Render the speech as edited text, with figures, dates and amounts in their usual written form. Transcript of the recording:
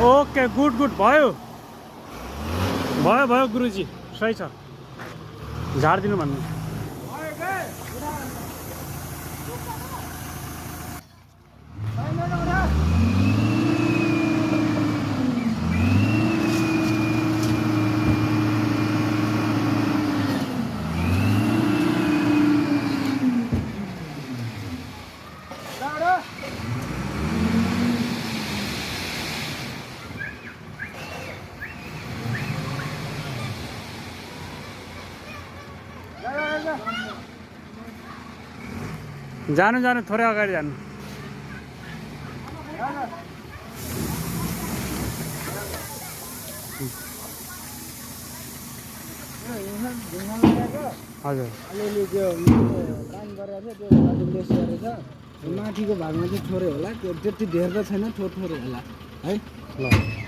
okay good good भयो भयो भयो गुरुजी सही छ झारिदिनु भन्नु जानु जानु थोरै अगाडि जानु हजुर अलिअलि त्यो काम गरेर त्यो लेस गरेछ माथिको भागमा चाहिँ थोरै होला त्यो त्यति धेर त छैन थोरै होला है ल